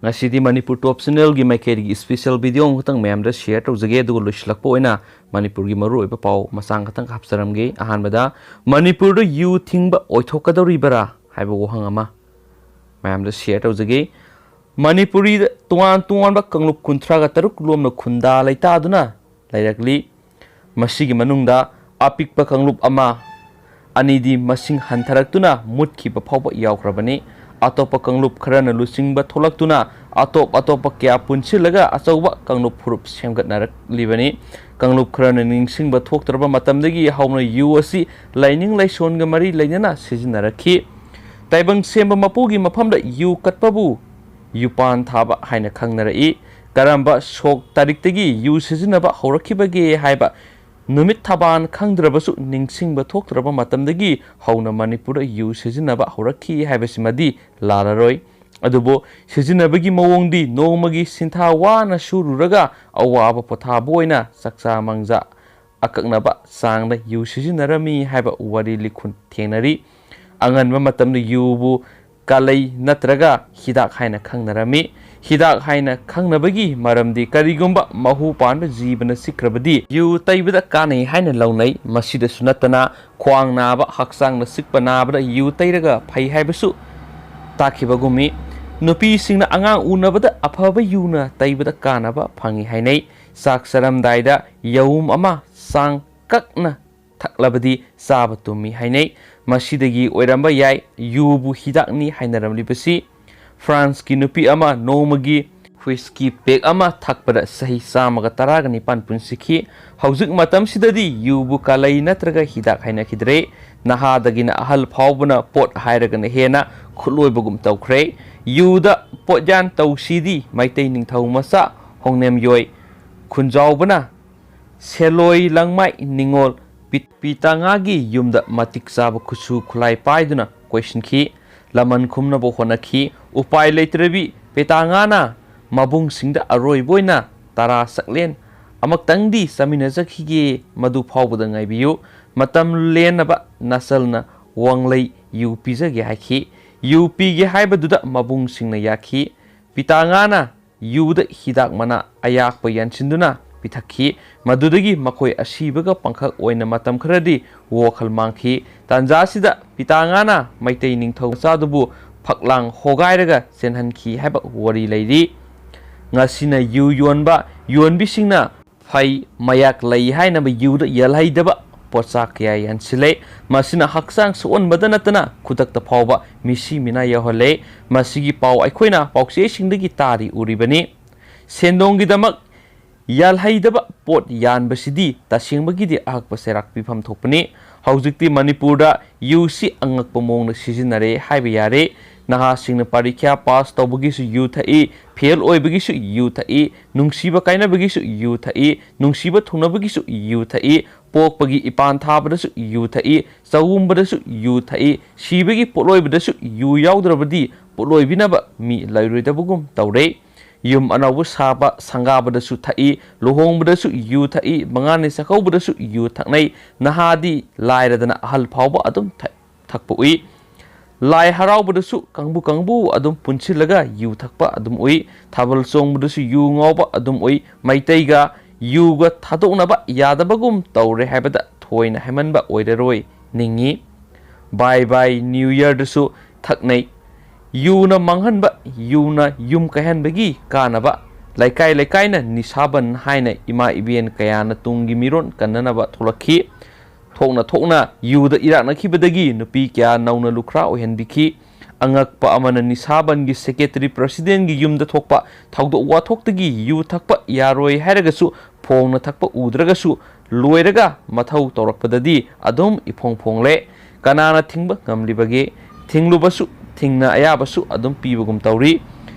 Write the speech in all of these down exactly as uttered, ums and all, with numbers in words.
ꯉꯁꯤꯗꯤ ꯃꯅꯤꯄꯨꯔ ꯇꯣꯞ ꯆꯦꯅꯦꯜꯒꯤ ꯃꯥꯏꯀꯩꯗꯒꯤ special video ꯑꯃꯈꯛꯇꯪ ꯃꯌꯥꯝꯗ ꯁꯤꯌꯔ ꯇꯧꯖꯒꯦ, ꯑꯗꯨꯒ ꯂꯣꯏꯁꯤꯜꯂꯛꯄ ꯑꯣꯏꯅ ꯃꯅꯤꯄꯨꯔꯒꯤ ꯃꯔꯨꯑꯣꯏꯕ ꯄꯥꯎ ꯃꯆꯥ ꯈꯛꯇꯪ ꯍꯥꯞꯆꯔꯝꯒꯦ꯫ ꯑꯍꯥꯟꯕꯗ, ꯃꯅꯤꯄꯨꯔꯗ ꯌꯨ ꯊꯤꯡꯕ ꯑꯣꯏꯊꯣꯛꯀꯗꯧꯔꯤꯕꯔꯥ ꯍꯥꯏꯕ ꯋꯥꯍꯪ ꯑꯃ ꯃꯌꯥꯝꯗ ꯁꯤꯌꯔ ꯇꯧꯖꯒꯦ꯫ ꯃꯅꯤꯄꯨꯔꯤꯗ ꯇꯣꯉꯥꯟ ꯇꯣꯉꯥꯟꯕ ꯀꯥꯡꯂꯨꯞ ꯀꯨꯟꯊ꯭ꯔꯥꯒ ꯇꯔꯨꯛ ꯂꯣꯝꯅ ꯈꯨꯟꯗꯥ ꯂꯩꯇꯥꯗꯨꯅ ꯂꯩꯔꯛꯂꯤ꯫ ꯃꯁꯤꯒꯤ ꯃꯅꯨꯡꯗ ꯑꯄꯤꯛꯄ ꯀꯥꯡꯂꯨꯞ ꯑꯃ, ꯑꯅꯤꯗꯤ ꯃꯁꯤꯡ ꯍꯟꯊꯔꯛꯇꯨꯅ ꯃꯨꯠꯈꯤꯕ ꯐꯥꯎꯕ ꯌꯥꯎꯈ꯭ꯔꯕꯅꯤ꯫ ꯑꯇꯣꯞꯄ ꯀꯥꯡꯂꯨꯞ ꯈꯔꯅ ꯂꯨꯆꯤꯡꯕ ꯊꯣꯛꯂꯛꯇꯨꯅ ꯑꯇꯣꯞ ꯑꯇꯣꯞꯄ ꯀꯌꯥ ꯄꯨꯟꯁꯤꯜꯂꯒ ꯑꯆꯧꯕ ꯀꯥꯡꯂꯨꯞ ꯐꯨꯔꯨꯞ ꯁꯦꯝꯒꯠꯅꯔꯛꯂꯤꯕꯅꯤ꯫ ꯀꯥꯡꯂꯨꯞ ꯈꯔꯅ ꯅꯤꯡꯁꯤꯡꯕ ꯊꯣꯛꯇ꯭ꯔꯕ ꯃꯇꯝꯗꯒꯤ ꯍꯧꯅ ꯌꯨ ꯑꯁꯤ ꯂꯥꯏꯅꯤꯡ ꯂꯥꯏꯁꯣꯟꯒ ꯃꯔꯤ ꯂꯩꯅꯅ ꯁꯤꯖꯤꯟꯅꯔꯛꯈꯤ꯫ ꯇꯥꯏꯕꯪ ꯁꯦꯝꯕ ꯃꯄꯨꯒꯤ ꯃꯐꯝꯗ ꯌꯨ ꯀꯠꯄꯕꯨ ꯌꯨꯄꯥꯟ ꯊꯥꯕ ꯍꯥꯏꯅ ꯈꯪꯅꯔꯛꯏ꯫ ꯀꯔꯝꯕ ꯁꯣꯛ ꯇꯥꯔꯤꯛꯇꯒꯤ ꯌꯨ ꯁꯤꯖꯤꯟꯅꯕ ꯍꯧꯔꯛꯈꯤꯕꯒꯦ ꯍꯥꯏꯕ ꯅꯨꯃꯤꯠ ꯊꯕꯥꯟ ꯈꯪꯗ꯭ꯔꯕꯁꯨ, ꯅꯤꯡꯁꯤꯡꯕ ꯊꯣꯛꯇ꯭ꯔꯕ ꯃꯇꯝꯗꯒꯤ ꯍꯧꯅ ꯃꯅꯤꯄꯨꯔꯗ ꯌꯨ ꯁꯤꯖꯤꯟꯅꯕ ꯍꯧꯔꯛꯈꯤ ꯍꯥꯏꯕꯁꯤꯃꯗꯤ ꯂꯥꯜꯂꯔꯣꯏ꯫ ꯑꯗꯨꯕꯨ ꯁꯤꯖꯤꯟꯅꯕꯒꯤ ꯃꯑꯣꯡꯗꯤ ꯅꯣꯡꯃꯒꯤ ꯁꯤꯟꯊꯥ ꯋꯥꯅ ꯁꯨꯔꯨꯔꯒ ꯑꯋꯥꯕ ꯄꯣꯊꯥꯕ ꯑꯣꯏꯅ ꯆꯥꯛꯆꯥ ꯃꯪꯖꯥ ꯑꯀꯛꯅꯕ ꯆꯥꯡꯗ ꯌꯨ ꯁꯤꯖꯤꯟꯅꯔꯝꯃꯤ ꯍꯥꯏꯕ ꯋꯥꯔꯤ ꯂꯤꯈꯨꯟ ꯊꯦꯡꯅꯔꯤ꯫ ꯑꯉꯟꯕ ꯃꯇꯝꯗ ꯌꯨꯕꯨ ꯀꯥꯂꯩ ꯅꯠꯇ꯭ꯔꯒ ꯍꯤꯗꯥꯛ ꯍꯥꯏꯅ ꯈꯪꯅꯔꯝꯃꯤ꯫ ꯍꯤꯗꯥꯛ ꯍꯥꯏꯅ ꯈꯪꯅꯕꯒꯤ ꯃꯔꯝꯗꯤ, ꯀꯔꯤꯒꯨꯝꯕ ꯃꯍꯨ ꯄꯥꯟꯕ ꯖꯤꯕꯅ ꯆꯤꯛꯈ꯭ꯔꯕꯗꯤ ꯌꯨ ꯇꯩꯕꯗ ꯀꯥꯟꯅꯩ ꯍꯥꯏꯅ ꯂꯧꯅꯩ꯫ ꯃꯁꯤꯗꯁꯨ ꯅꯠꯇꯅ, ꯈ꯭ꯋꯥꯡ ꯅꯥꯕ, ꯍꯛꯆꯥꯡꯅ ꯆꯤꯛꯄ ꯅꯥꯕꯗ ꯌꯨ ꯇꯩꯔꯒ ꯐꯩ ꯍꯥꯏꯕꯁꯨ ꯇꯥꯛꯈꯤꯕꯒꯨꯝꯃꯤ꯫ ꯅꯨꯄꯤꯁꯤꯡꯅ ꯑꯉꯥꯡ ꯎꯅꯕꯗ ꯑꯐꯕ ꯌꯨꯅ ꯇꯩꯕꯗ ꯀꯥꯟꯅꯕ ꯐꯪꯏ ꯍꯥꯏꯅꯩ꯫ ꯆꯥꯛ ꯆꯥꯔꯝꯗꯥꯏꯗ ꯌꯥꯎꯝ ꯑꯃ ꯆꯥꯡ ꯀꯛꯅ ꯊꯛꯂꯕꯗꯤ ꯆꯥꯕ ꯇꯨꯝꯃꯤ ꯍꯥꯏꯅꯩ꯫ ꯃꯁꯤꯗꯒꯤ ꯑꯣꯏꯔꯝꯕ ꯌꯥꯏ ꯌꯨꯕꯨ ꯍꯤꯗꯥꯛꯅꯤ ꯍꯥꯏꯅꯔꯝꯂꯤꯕꯁꯤ꯫ ꯐ꯭ꯔꯥꯟꯁꯀꯤ ꯅꯨꯄꯤ ꯑꯃ ꯅꯣꯡꯃꯒꯤ ꯍꯨꯏꯁꯀꯤ ꯄꯦꯛ ꯑꯃ ꯊꯛꯄꯗ ꯆꯍꯤ ꯆꯥꯝꯃꯒ ꯇꯔꯥꯒ ꯅꯤꯄꯥꯟ ꯄꯨꯟꯁꯤꯈꯤ꯫ ꯍꯧꯖꯤꯛ ꯃꯇꯝꯁꯤꯗꯗꯤ ꯌꯨꯕꯨ ꯀꯥꯂꯩ ꯅꯠꯇ꯭ꯔꯒ ꯍꯤꯗꯥꯛ ꯍꯥꯏꯅꯈꯤꯗ꯭ꯔꯦ꯫ ꯅꯍꯥꯗꯒꯤꯅ ꯑꯍꯜ ꯐꯥꯎꯕꯅ ꯄꯣꯠ ꯍꯥꯏꯔꯒꯅ ꯍꯦꯟꯅ ꯈꯨꯠꯂꯣꯏꯕꯒꯨꯝ ꯇꯧꯈ꯭ꯔꯦ꯫ ꯌꯨꯗ ꯄꯣꯠꯌꯥꯟ ꯇꯧꯁꯤꯗꯤ ꯃꯩꯇꯩ ꯅꯤꯡꯊꯧ ꯃꯆꯥ ꯍꯣꯡꯅꯦꯝꯌꯣꯏ ꯈꯨꯟꯖꯥꯎꯕꯅ ꯁꯦꯂꯣꯏ ꯂꯪꯃꯥꯏ ꯅꯤꯉꯣꯜ ꯄꯤ-, ꯄꯤꯇꯥꯉꯥꯒꯤ ꯌꯨꯝꯗ ꯃꯇꯤꯛ ꯆꯥꯕ ꯈꯨꯠꯁꯨ ꯈꯨꯠꯂꯥꯏ ꯄꯥꯏꯗꯨꯅ ꯀꯣꯏꯁꯤꯟꯈꯤ꯫ ꯂꯃꯟ ꯈꯨꯝꯅꯕ ꯍꯣꯠꯅꯈꯤ꯫ ꯎꯄꯥꯏ ꯂꯩꯇ꯭ꯔꯕꯤ ꯄꯤꯇꯥꯉꯥꯅ ꯃꯕꯨꯡꯁꯤꯡꯗ ꯑꯔꯣꯏꯕ ꯑꯣꯏꯅ ꯇꯔꯥ ꯆꯥꯛꯂꯦꯟ ꯑꯃꯛꯇꯪꯗꯤ ꯆꯥꯃꯤꯟꯅꯖꯈꯤꯒꯦ, ꯃꯗꯨ ꯐꯥꯎꯕꯗ ꯉꯥꯏꯕꯤꯌꯨ꯫ ꯃꯇꯝ ꯂꯦꯟꯅꯕ ꯅꯥꯆꯜꯅ ꯋꯥꯡꯂꯩ ꯌꯨ ꯄꯤꯖꯒꯦ ꯍꯥꯏꯈꯤ꯫ ꯌꯨ ꯄꯤꯒꯦ ꯍꯥꯏꯕꯗꯨꯗ ꯃꯕꯨꯡꯁꯤꯡꯅ ꯌꯥꯈꯤ꯫ ꯄꯤꯇꯥꯉꯥꯅ ꯌꯨꯗ ꯍꯤꯗꯥꯛ ꯃꯅꯥ ꯑꯌꯥꯛꯄ ꯌꯥꯟꯁꯤꯟꯗꯨꯅ ꯄꯤꯊꯛꯈꯤ꯫ ꯃꯗꯨꯗꯒꯤ ꯃꯈꯣꯏ ꯑꯁꯤꯕꯒ ꯄꯪꯈꯛ ꯑꯣꯏꯅ ꯃꯇꯝ ꯈꯔꯗꯤ ꯋꯥꯈꯜ ꯃꯥꯡꯈꯤ꯫ ꯇꯥꯟꯖꯥꯁꯤꯗ ꯄꯤꯇꯥꯉꯥꯅ ꯃꯩꯇꯩ ꯅꯤꯡꯊꯧ ꯃꯆꯥꯗꯨꯕꯨ ꯐꯛꯂꯥꯡ ꯍꯣꯒꯥꯏꯔꯒ ꯆꯦꯟꯍꯟꯈꯤ ꯍꯥꯏꯕ ꯋꯥꯔꯤ ꯂꯩꯔꯤ꯫ ꯉꯁꯤꯅ ꯌꯨ ꯌꯣꯟꯕ ꯌꯣꯟꯕꯤꯁꯤꯡꯅ ꯐꯩ, ꯃꯌꯥꯛ ꯂꯩ ꯍꯥꯏꯅꯕ ꯌꯨꯗ ꯌꯥꯜꯍꯩꯗꯕ ꯄꯣꯠꯆꯥꯛ ꯀꯌꯥ ꯌꯥꯟꯁꯤꯜꯂꯦ꯫ ꯃꯁꯤꯅ ꯍꯛꯆꯥꯡ ꯁꯣꯛꯍꯟꯕꯗ ꯅꯠꯇꯅ ꯈꯨꯗꯛꯇ ꯐꯥꯎꯕ ꯃꯤꯁꯤ ꯃꯤꯅꯥ ꯌꯥꯎꯍꯜꯂꯦ꯫ ꯃꯁꯤꯒꯤ ꯄꯥꯎ ꯑꯩꯈꯣꯏꯅ ꯄꯥꯎꯆꯦꯁꯤꯡꯗꯒꯤ ꯇꯥꯔꯤ ꯎꯔꯤꯕꯅꯤ꯫ ꯁꯦꯟꯗꯣꯡꯒꯤꯗꯃꯛ ꯌꯥꯜꯍꯩꯗꯕ ꯄꯣꯠ ꯌꯥꯟꯕꯁꯤꯗꯤ ꯇꯁꯦꯡꯕꯒꯤꯗꯤ ꯑꯍꯛꯄ ꯆꯩꯔꯥꯛ ꯄꯤꯐꯝ ꯊꯣꯛꯄꯅꯤ꯫ ꯍꯧꯖꯤꯛꯇꯤ ꯃꯅꯤꯄꯨꯔꯗ ꯌꯨꯁꯤ ꯑꯉꯛꯄ ꯃꯑꯣꯡꯗ ꯁꯤꯖꯤꯟꯅꯔꯦ ꯍꯥꯏꯕ ꯌꯥꯔꯦ꯫ ꯅꯍꯥꯁꯤꯡꯅ ꯄꯔꯤꯈ꯭ꯌꯥ ꯄꯥꯁ ꯇꯧꯕꯒꯤꯁꯨ ꯌꯨ ꯊꯛꯏ, ꯐꯦꯜ ꯑꯣꯏꯕꯒꯤꯁꯨ ꯌꯨ ꯊꯛꯏ, ꯅꯨꯡꯁꯤꯕ ꯀꯥꯏꯅꯕꯒꯤꯁꯨ ꯌꯨ ꯊꯛꯏ, ꯅꯨꯡꯁꯤꯕ ꯊꯨꯡꯅꯕꯒꯤꯁꯨ ꯌꯨ ꯊꯛꯏ, ꯄꯣꯛꯄꯒꯤ ꯏꯄꯥꯟ ꯊꯥꯕꯗꯁꯨ ꯌꯨ ꯊꯛꯏ, ꯆꯥꯎꯝꯕꯗꯁꯨ ꯌꯨ ꯊꯛꯏ, ꯁꯤꯕꯒꯤ ꯄꯣꯠꯂꯣꯏꯕꯗꯁꯨ ꯌꯨ ꯌꯥꯎꯗ꯭ꯔꯕꯗꯤ ꯄꯣꯠꯂꯣꯏꯕꯤꯅꯕ ꯃꯤ ꯂꯩꯔꯣꯏꯗꯕꯒꯨꯝ ꯇꯧꯔꯦ꯫ ꯌꯨꯝ ꯑꯅꯧꯕ ꯁꯥꯕ, ꯁꯪꯒꯥꯕꯗꯁꯨ ꯊꯛꯏ, ꯂꯨꯍꯣꯡꯕꯗꯁꯨ ꯌꯨ ꯊꯛꯏ, ꯃꯉꯥꯅꯤ ꯆꯥꯛꯀꯧꯕꯗꯁꯨ ꯌꯨ ꯊꯛꯅꯩ, ꯅꯍꯥꯗꯤ ꯂꯥꯏꯔꯗꯅ ꯑꯍꯜ ꯐꯥꯎꯕ ꯑꯗꯨꯝ ꯊꯛ-, ꯊꯛꯄ ꯎꯏ꯫ ꯂꯥꯏ ꯍꯔꯥꯎꯕꯗꯁꯨ ꯀꯥꯡꯕꯨ ꯀꯥꯡꯕꯨ ꯑꯗꯨꯝ ꯄꯨꯟꯁꯤꯜꯂꯒ ꯌꯨ ꯊꯛꯄ ꯑꯗꯨꯝ ꯎꯏ꯫ ꯊꯥꯕꯜ ꯆꯣꯡꯕꯗꯁꯨ ꯌꯨ ꯉꯥꯎꯕ ꯑꯗꯨꯝ ꯎꯏ꯫ ꯃꯩꯇꯩꯒ ꯌꯨꯒ ꯊꯥꯗꯣꯛꯅꯕ ꯌꯥꯗꯕꯒꯨꯝ ꯇꯧꯔꯦ ꯍꯥꯏꯕꯗ ꯊꯣꯏꯅ ꯍꯥꯏꯃꯟꯕ ꯑꯣꯏꯔꯔꯣꯏ ꯅꯤꯡꯏ꯫ ꯕꯥꯏ ꯕꯥꯏ ꯅ꯭ꯌꯨ ꯌꯔꯗꯁꯨ ꯊꯛꯅꯩ꯫ ꯌꯨꯅ ꯃꯥꯡꯍꯟꯕ, ꯌꯨꯅ ꯌꯨꯝ ꯀꯥꯏꯍꯟꯕꯒꯤ ꯀꯥꯟꯅꯕ꯫ ꯂꯩꯀꯥꯏ ꯂꯩꯀꯥꯏꯅ ꯅꯤꯁꯥꯕꯟ ꯍꯥꯏꯅ ꯏꯃꯥ ꯏꯕꯦꯟ ꯀꯌꯥꯅ ꯇꯨꯡꯒꯤ ꯃꯤꯔꯣꯟ ꯀꯟꯅꯅꯕ ꯊꯣꯛꯂꯛꯈꯤ꯫ ꯊꯣꯛꯅ ꯊꯣꯛꯅ ꯌꯨꯗ ꯏꯔꯥꯛꯅꯈꯤꯕꯗꯒꯤ ꯅꯨꯄꯤ ꯀꯌꯥ ꯅꯧꯅ ꯂꯨꯈ꯭ꯔꯥ ꯑꯣꯏꯍꯟꯕꯤꯈꯤ꯫ ꯑꯉꯛꯄ ꯑꯃꯅ ꯅꯤꯁꯥꯕꯟꯒꯤ ꯁꯦꯀ꯭ꯔꯦꯇꯔꯤ ꯄ꯭ꯔꯁꯤꯗꯦꯟꯒꯤ ꯌꯨꯝꯗ ꯊꯣꯛꯄ ꯊꯧꯗꯣꯛ ꯋꯥꯊꯣꯛꯇꯒꯤ ꯌꯨ ꯊꯛꯄ ꯌꯥꯔꯣꯏ ꯍꯥꯏꯔꯒꯁꯨ ꯐꯣꯡꯅ ꯊꯛꯄ ꯎꯗ꯭ꯔꯒꯁꯨ ꯂꯣꯏꯔꯒ ꯃꯊꯧ ꯇꯧꯔꯛꯄꯗꯗꯤ ꯑꯗꯨꯝ ꯏꯐꯣꯡ ꯐꯣꯡꯂꯦ꯫ ꯀꯅꯥꯅ ꯊꯤꯡꯕ ꯉꯝꯂꯤꯕꯒꯦ? ꯊꯤꯡꯂꯨꯕꯁꯨ ꯊꯤꯡꯅ ꯑꯌꯥꯕꯁꯨ ꯑꯗꯨꯝ ꯄꯤꯕꯒꯨꯝ ꯇꯧꯔꯤ꯫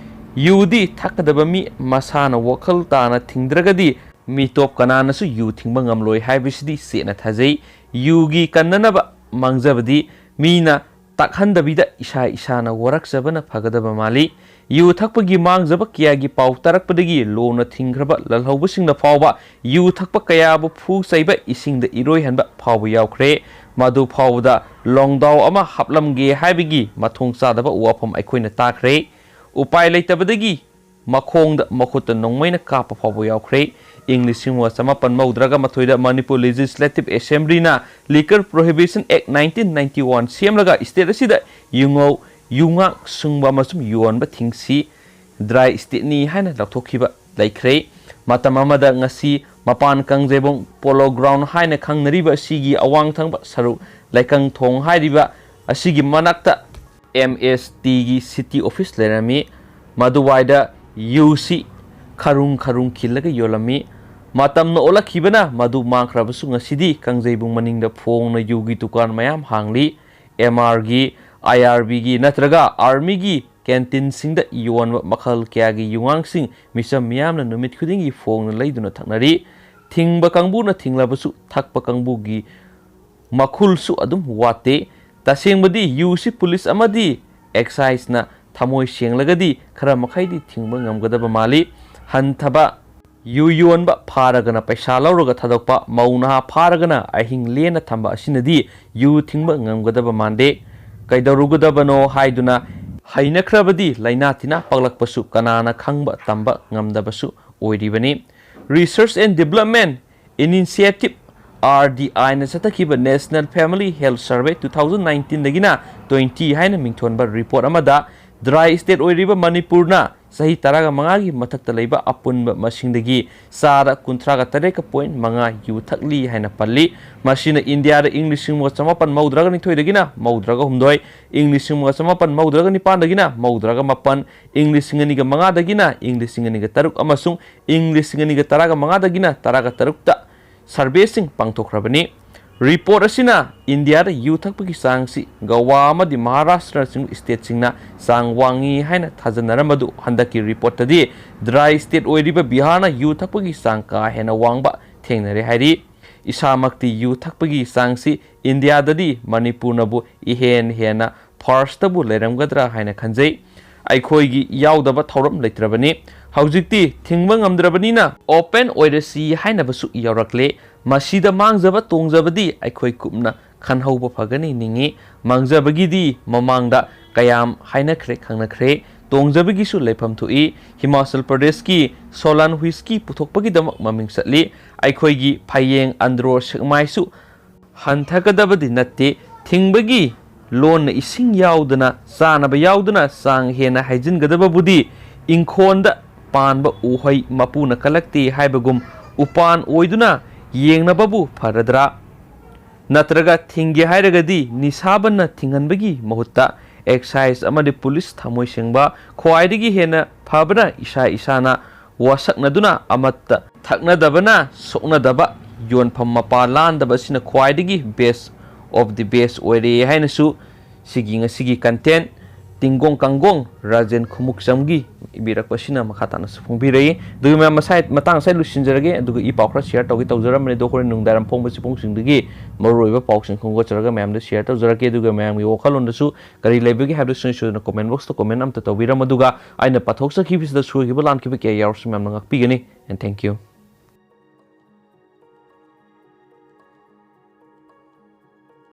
ꯌꯨꯗꯤ ꯊꯛꯀꯗꯕ ꯃꯤ ꯃꯁꯥꯅ ꯋꯥꯈꯜ ꯇꯥꯅ ꯊꯤꯡꯗ꯭ꯔꯒꯗꯤ ꯃꯤꯇꯣꯞ ꯀꯅꯥꯅꯁꯨ ꯌꯨ ꯊꯤꯡꯕ ꯉꯝꯂꯣꯏ ꯍꯥꯏꯕꯁꯤꯗꯤ ꯆꯦꯠꯅ ꯊꯥꯖꯩ꯫ ꯌꯨꯒꯤ ꯀꯟꯅꯅꯕ ꯃꯥꯡꯖꯕꯗꯤ ꯃꯤꯅ ꯇꯥꯛꯍꯟꯗꯕꯤꯗ ꯏꯁꯥ ꯏꯁꯥꯅ ꯋꯥꯔꯛꯆꯕꯅ ꯐꯒꯗꯕ ꯃꯥꯜꯂꯤ꯫ ꯌꯨ ꯊꯛꯄꯒꯤ ꯃꯥꯡꯖꯕ ꯀꯌꯥꯒꯤ ꯄꯥꯎ ꯇꯥꯔꯛꯄꯗꯒꯤ ꯂꯣꯅ ꯊꯤꯡꯈ꯭ꯔꯕ ꯂꯜꯍꯧꯕꯁꯤꯡꯅ ꯐꯥꯎꯕ ꯌꯨ ꯊꯛꯄ ꯀꯌꯥꯕꯨ ꯐꯨ ꯆꯩꯕ, ꯏꯁꯤꯡꯗ ꯏꯔꯣꯏꯍꯟꯕ ꯐꯥꯎꯕ ꯌꯥꯎꯈ꯭ꯔꯦ꯫ ꯃꯗꯨ ꯐꯥꯎꯕꯗ ꯂꯣꯡꯗꯥꯎ ꯑꯃ ꯍꯥꯞꯂꯝꯒꯦ ꯍꯥꯏꯕꯒꯤ ꯃꯊꯣꯡ ꯆꯥꯗꯕ ꯋꯥꯐꯝ ꯑꯩꯈꯣꯏꯅ ꯇꯥꯈ꯭ꯔꯦ꯫ ꯎꯄꯥꯏ ꯂꯩꯇꯕꯗꯒꯤ ꯃꯈꯣꯡꯗ ꯃꯈꯨꯠꯇ ꯅꯣꯡꯃꯩꯅ ꯀꯥꯞꯄ ꯐꯥꯎꯕ ꯌꯥꯎꯈ꯭ꯔꯦ꯫ ꯏꯪ ꯂꯤꯁꯤꯡ ꯑꯃꯒ ꯆꯃꯥꯄꯟ ꯃꯧꯗ꯭ꯔꯥꯒ ꯃꯥꯊꯣꯏꯗ Manipur Legislative Assemblyꯅ Liquor Prohibition Act nineteen ninety one ꯁꯦꯝꯂꯒ state ꯑꯁꯤꯗ ꯌꯨꯉꯧ, ꯌꯨꯉꯥꯡ ꯁꯨꯡꯕ ꯑꯃꯁꯨꯡ ꯌꯣꯟꯕ ꯊꯤꯡꯁꯤ, dry stateꯅꯤ ꯍꯥꯏꯅ ꯂꯥꯎꯊꯣꯛꯈꯤꯕ ꯂꯩꯈ꯭ꯔꯦ꯫ ꯃꯇꯝ ꯑꯃꯗ ꯉꯁꯤ ꯃꯄꯥꯟ ꯀꯥꯡꯖꯩꯕꯨꯡ Polo Ground ꯍꯥꯏꯅ ꯈꯪꯅꯔꯤꯕ ꯑꯁꯤꯒꯤ ꯑꯋꯥꯡ ꯊꯪꯕ ꯁꯔꯨꯛ ꯂꯩꯀꯪ ꯊꯣꯡ ꯍꯥꯏꯔꯤꯕ ꯑꯁꯤꯒꯤ ꯃꯅꯥꯛꯇ MSTꯒꯤ city office ꯂꯩꯔꯝꯃꯤ꯫ ꯃꯗꯨꯋꯥꯏꯗ ꯌꯨꯁꯤ ꯈꯔꯨꯡ ꯈꯔꯨꯡ ꯈꯤꯜꯂꯒ ꯌꯣꯜꯂꯝꯃꯤ꯫ ꯃꯇꯝꯅ ꯑꯣꯜꯂꯛꯈꯤꯕꯅ ꯃꯗꯨ ꯃꯥꯡꯈ꯭ꯔꯕꯁꯨ ꯉꯁꯤꯗꯤ ꯀꯥꯡꯖꯩꯕꯨꯡ ꯃꯅꯤꯡꯗ ꯐꯣꯡꯅ ꯌꯨꯒꯤ ꯗꯨꯀꯥꯟ ꯃꯌꯥꯝ ꯍꯥꯡꯂꯤ꯫ MRꯒꯤ, IRBꯒꯤ ꯅꯠꯇ꯭ꯔꯒ Armyꯒꯤ canteenꯁꯤꯡꯗ ꯌꯣꯟꯕ ꯃꯈꯜ ꯀꯌꯥꯒꯤ ꯌꯨꯉꯥꯡꯁꯤꯡ ꯃꯤꯆꯝ ꯃꯤꯌꯥꯝꯅ ꯅꯨꯃꯤꯠ ꯈꯨꯗꯤꯡꯒꯤ ꯐꯣꯡꯅ ꯂꯩꯗꯨꯅ ꯊꯛꯅꯔꯤ꯫ ꯊꯤꯡꯕ ꯀꯥꯡꯕꯨꯅ ꯊꯤꯡꯂꯕꯁꯨ ꯊꯛꯄ ꯀꯥꯡꯕꯨꯒꯤ ꯃꯈꯨꯜꯁꯨ ꯑꯗꯨꯝ ꯋꯥꯠꯇꯦ꯫ ꯇꯁꯦꯡꯕꯗꯤ ꯌꯨꯁꯤ ꯄꯨꯂꯤꯁ ꯑꯃꯗꯤ Exciseꯅ ꯊꯃꯣꯏ ꯁꯦꯡꯂꯒꯗꯤ ꯈꯔ ꯃꯈꯩꯗꯤ ꯊꯤꯡꯕ ꯉꯝꯒꯗꯕ ꯃꯥꯜꯂꯤ꯫ ꯍꯟꯊꯕ ꯌꯨ ꯌꯣꯟꯕ ꯐꯥꯔꯒꯅ ꯄꯩꯁꯥ ꯂꯧꯔꯒ ꯊꯥꯗꯣꯛꯄ, ꯃꯧ ꯅꯍꯥ ꯐꯥꯔꯒꯅ ꯑꯍꯤꯡ ꯂꯦꯟꯅ ꯊꯝꯕ ꯑꯁꯤꯅꯗꯤ ꯌꯨ ꯊꯤꯡꯕ ꯉꯝꯒꯗꯕ ꯃꯥꯟꯗꯦ꯫ ꯀꯩꯗꯧꯔꯨꯒꯗꯕꯅꯣ ꯍꯥꯏꯗꯨꯅ ꯍꯩꯅꯈ꯭ꯔꯕꯗꯤ ꯂꯥꯏꯅꯥ ꯇꯤꯟꯅꯥ ꯄꯛꯂꯛꯄꯁꯨ ꯀꯅꯥꯅ ꯈꯪꯕ ꯇꯝꯕ ꯉꯝꯗꯕꯁꯨ ꯑꯣꯏꯔꯤꯕꯅꯤ꯫ Research and Development Initiative, RDIꯅ ꯆꯠꯊꯈꯤꯕ National Family Health Survey two thousand nineteenꯗꯒꯤꯅ twenty ꯍꯥꯏꯅ ꯃꯤꯡꯊꯣꯟꯕ report ꯑꯃꯗ dry state ꯑꯣꯏꯔꯤꯕ ꯃꯅꯤꯄꯨꯔꯅ ꯆꯍꯤ ꯇꯔꯥꯒ ꯃꯉꯥꯒꯤ ꯃꯊꯛꯇ ꯂꯩꯕ ꯑꯄꯨꯟꯕ ꯃꯁꯤꯡꯗꯒꯤ ꯆꯥꯗ ꯀꯨꯟꯊ꯭ꯔꯥꯒ ꯇꯔꯦꯠꯀ point ꯃꯉꯥ ꯌꯨ ꯊꯛꯂꯤ ꯍꯥꯏꯅ ꯄꯜꯂꯤ꯫ ꯃꯁꯤꯅ ꯏꯟꯗꯤꯌꯥꯗ ꯏꯪ ꯂꯤꯁꯤꯡ ꯑꯃꯒ ꯆꯃꯥꯄꯟ ꯃꯧꯗ꯭ꯔꯥꯒ ꯅꯤꯊꯣꯏꯗꯒꯤꯅ ꯃꯧꯗ꯭ꯔꯥꯒ ꯍꯨꯝꯗꯣꯏ, ꯏꯪ ꯂꯤꯁꯤꯡ ꯑꯃꯒ ꯆꯃꯥꯄꯟ ꯃꯧꯗ꯭ꯔꯥꯒ ꯅꯤꯄꯥꯟꯗꯒꯤꯅ ꯃꯧꯗ꯭ꯔꯥꯒ ꯃꯥꯄꯟ, ꯏꯪ ꯂꯤꯁꯤꯡ ꯑꯅꯤꯒ ꯃꯉꯥꯗꯒꯤꯅ ꯏꯪ ꯂꯤꯁꯤꯡ ꯑꯅꯤꯒ ꯇꯔꯨꯛ ꯑꯃꯁꯨꯡ ꯏꯪ ꯂꯤꯁꯤꯡ ꯑꯅꯤꯒ ꯇꯔꯥꯒ ꯃꯉꯥꯗꯒꯤꯅ ꯇꯔꯥꯒ ꯇꯔꯨꯛꯇ surveyꯁꯤꯡ ꯄꯥꯡꯊꯣꯛꯈ꯭ꯔꯕꯅꯤ꯫ Report ꯑꯁꯤꯅ ꯏꯟꯗꯤꯌꯥꯗ ꯌꯨ ꯊꯛꯄꯒꯤ ꯆꯥꯡꯁꯤ ꯒꯋꯥ ꯑꯃꯗꯤ ꯃꯍꯥꯔꯥꯁꯇ꯭ꯔꯅꯆꯤꯡꯕ stateꯁꯤꯡꯅ ꯆꯥꯡ ꯋꯥꯡꯉꯤ ꯍꯥꯏꯅ ꯊꯥꯖꯅꯔꯝꯕꯗꯨ ꯍꯟꯗꯛꯀꯤ reportꯇꯗꯤ dry state ꯑꯣꯏꯔꯤꯕ ꯕꯤꯍꯥꯔꯅ ꯌꯨ ꯊꯛꯄꯒꯤ ꯆꯥꯡ ꯀꯥ ꯍꯦꯟꯅ ꯋꯥꯡꯕ ꯊꯦꯡꯅꯔꯦ ꯍꯥꯏꯔꯤ꯫ ꯏꯁꯥꯃꯛꯇꯤ ꯌꯨ ꯊꯛꯄꯒꯤ ꯆꯥꯡꯁꯤ ꯏꯟꯗꯤꯌꯥꯗꯗꯤ ꯃꯅꯤꯄꯨꯔꯅꯕꯨ ꯏꯍꯦꯟ ꯍꯦꯟꯅ firstꯇꯕꯨ ꯂꯩꯔꯝꯒꯗ꯭ꯔꯥ ꯍꯥꯏꯅ ꯈꯟꯖꯩ꯫ ꯑꯩꯈꯣꯏꯒꯤ ꯌꯥꯎꯗꯕ ꯊꯧꯔꯝ ꯂꯩꯇ꯭ꯔꯕꯅꯤ꯫ ꯍꯧꯖꯤꯛꯇꯤ ꯊꯤꯡꯕ ꯉꯝꯗ꯭ꯔꯕꯅꯤꯅ open ꯑꯣꯏꯔꯁꯤ ꯍꯥꯏꯅꯕꯁꯨ ꯌꯥꯎꯔꯛꯂꯦ꯫ ꯃꯁꯤꯗ ꯃꯥꯡꯖꯕ ꯇꯣꯡꯖꯕꯗꯤ ꯑꯩꯈꯣꯏ ꯀꯨꯞꯅ ꯈꯟꯍꯧꯕ ꯐꯒꯅꯤ ꯅꯤꯡꯏ꯫ ꯃꯥꯡꯖꯕꯒꯤꯗꯤ ꯃꯃꯥꯡꯗ ꯀꯌꯥꯝ ꯍꯥꯏꯅꯈ꯭ꯔꯦ ꯈꯪꯅꯈ꯭ꯔꯦ꯫ ꯇꯣꯡꯖꯕꯒꯤꯁꯨ ꯂꯩꯐꯝ ꯊꯣꯛꯏ꯫ ꯍꯤꯃꯥꯆꯜ ꯄ꯭ꯔꯗꯦꯁꯀꯤ ꯁꯣꯂꯥꯟ ꯋꯤꯁꯀꯤ ꯄꯨꯊꯣꯛꯄꯒꯤꯗꯃꯛ ꯃꯃꯤꯡ ꯆꯠꯂꯤ꯫ ꯑꯩꯈꯣꯏꯒꯤ ꯐꯌꯦꯡ ꯑꯟꯗ꯭ꯔꯣ ꯁꯦꯛꯃꯥꯏꯁꯨ ꯍꯟꯊꯒꯗꯕꯗꯤ ꯅꯠꯇꯦ꯫ ꯊꯤꯡꯕꯒꯤ ꯂꯣꯟꯅ ꯏꯁꯤꯡ ꯌꯥꯎꯗꯅ, ꯆꯥꯅꯕ ꯌꯥꯎꯗꯅ ꯆꯥꯡ ꯍꯦꯟꯅ ꯍꯩꯖꯤꯟꯒꯗꯕꯕꯨꯗꯤ ꯏꯪꯈꯣꯜꯗ ꯄꯥꯟꯕ ꯎꯍꯩ ꯃꯄꯨꯅ ꯀꯜꯂꯛꯇꯦ ꯍꯥꯏꯕꯒꯨꯝ ꯎꯄꯥꯟ ꯑꯣꯏꯗꯨꯅ ꯌꯦꯡꯅꯕꯕꯨ ꯐꯔꯗ꯭ꯔꯥ? ꯅꯠꯇ꯭ꯔꯒ ꯊꯤꯡꯒꯦ ꯍꯥꯏꯔꯒꯗꯤ ꯅꯤꯁꯥꯕꯟꯅ ꯊꯤꯡꯍꯟꯕꯒꯤ ꯃꯍꯨꯠꯇ excise ꯑꯃꯗꯤ ꯄꯨꯂꯤꯁ ꯊꯃꯣꯏ ꯁꯦꯡꯕ, ꯈ꯭ꯋꯥꯏꯗꯒꯤ ꯍꯦꯟꯅ ꯐꯕꯅ ꯏꯁꯥ ꯏꯁꯥꯅ ꯋꯥꯁꯛꯅꯗꯨꯅ ꯑꯃꯠꯇ ꯊꯛꯅꯗꯕꯅ ꯁꯣꯛꯅꯗꯕ, ꯌꯣꯟꯐꯝ ꯃꯄꯥ ꯂꯥꯟꯗꯕ ꯑꯁꯤꯅ ꯈ꯭ꯋꯥꯏꯗꯒꯤ best of the best ꯑꯣꯏꯔꯦ ꯍꯥꯏꯅꯁꯨ ꯁꯤꯒꯤ ꯉꯁꯤꯒꯤ content ꯇꯤꯡꯒꯣꯡ ꯀꯥꯡꯒꯣꯡ ꯔꯥꯖꯦꯟ ꯈꯨꯃꯨꯛꯆꯝꯒꯤ ꯏꯕꯤꯔꯛꯄꯁꯤꯅ ꯃꯈꯥ ꯇꯥꯅꯁꯨ ꯐꯣꯡꯕꯤꯔꯛꯏ꯫ ꯑꯗꯨꯒꯤ ꯃꯌꯥꯝ ꯃꯁꯥꯏ-, ꯃꯇꯥꯡ ꯑꯁꯥꯏ ꯂꯣꯏꯁꯤꯟꯖꯔꯒꯦ꯫ ꯑꯗꯨꯒ ꯏ ꯄꯥꯎ ꯈꯔ share ꯇꯧꯒꯦ ꯇꯧꯖꯔꯝꯕꯅꯤ, ꯑꯗꯣ ꯍꯣꯔꯦꯟ ꯅꯨꯡꯗꯥꯡꯋꯥꯏꯔꯝ ꯐꯣꯡꯕ ꯆꯦꯐꯣꯡꯁꯤꯡꯗꯒꯤ ꯃꯔꯨꯑꯣꯏꯕ ꯄꯥꯎꯁꯤꯡ ꯈꯣꯝꯒꯠꯆꯔꯒ ꯃꯌꯥꯝꯗ share ꯇꯧꯖꯔꯛꯀꯦ꯫ ꯑꯗꯨꯒ ꯃꯌꯥꯝꯒꯤ ꯋꯥꯈꯜꯂꯣꯟꯗꯁꯨ ꯀꯔꯤ ꯂꯩꯕꯒꯦ ꯍꯥꯏꯕꯗꯨ ꯁꯨꯡꯁꯣꯏ ꯁꯣꯏꯗꯅ comment box ꯇ comment ꯑꯝꯇ ꯇꯧꯕꯤꯔꯝꯃꯨ꯫ ꯑꯗꯨꯒ ꯑꯩꯅ ꯄꯥꯊꯣꯛꯆꯈꯤꯕꯁꯤꯗ ꯁꯣꯏꯈꯤꯕ ꯂꯥꯟꯈꯤꯕ ꯀꯌꯥ ꯌꯥꯎꯔꯁꯨ ꯃꯌꯥꯝꯅ ꯉꯥꯛꯄꯤꯒꯅꯤ꯫ And thank you꯫